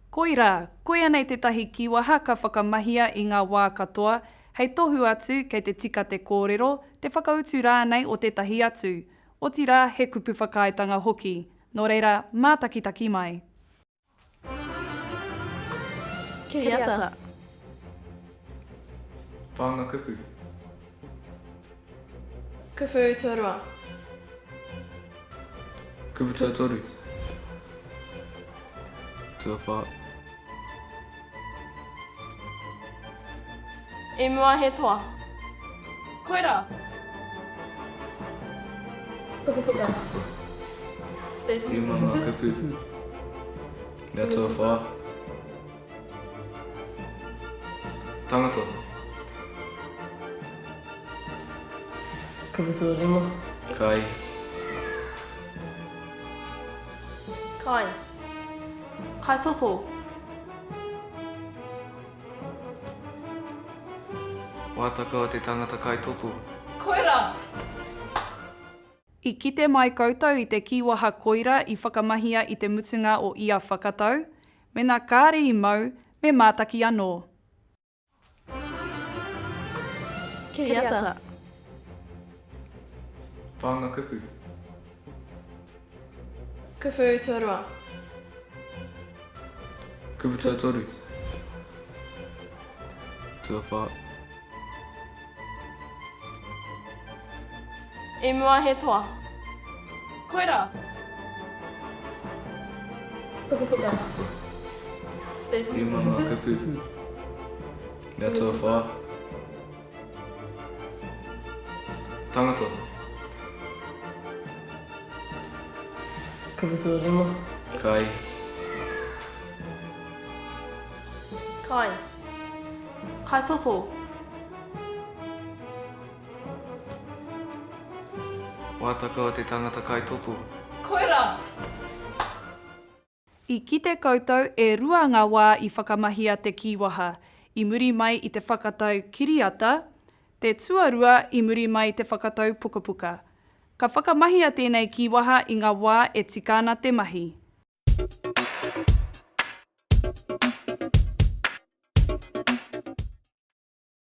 Koirā, koia nei tētahi kīwaha ka whakamahia i ngā wā katoa, hei tohu atu kei te tika te kōrero, te whakautu rānei o tētahi atu. Otirā, he kupu whakaaetanga hoki. Nō reira, mātakitaki mai. Kiriata. Pānga kupu. Kupu tuarua. Kupu tuatoru. Tuawhā. I mua he toa. Koirā. Pukapuka. Rima ngā kupu. Mea tuawhā. Tangata. Kupu tuarima. Kai. Kai. Kai toto. Wātaka o te tangata kai toto. Koirā! I kite mai koutou i te kīwaha koira i whakamahia i te mutunga o ia whakatau? Mēnā kāre i mau, me mātaki anō. Kiriata. Pānga kupu. Kupu tuarua. Kupu tuatoru. Tuawhā. I mua he toa. Koirā. Pukapuka. Rima ngā kupu. Mea tuawhā. Tangata. Kupu tuarima. Kai. Kai. Kai toto. Wātaka o te tangata kai toto. Koirā! I kite koutou e rua ngā wā i whakamahia te kīwaha, i muri mai i te whakatau kiriata, te tuarua i muri mai i te whakatau pukapuka. Ka whakamahia tēnei kīwaha i ngā wā e tika ana te mahi.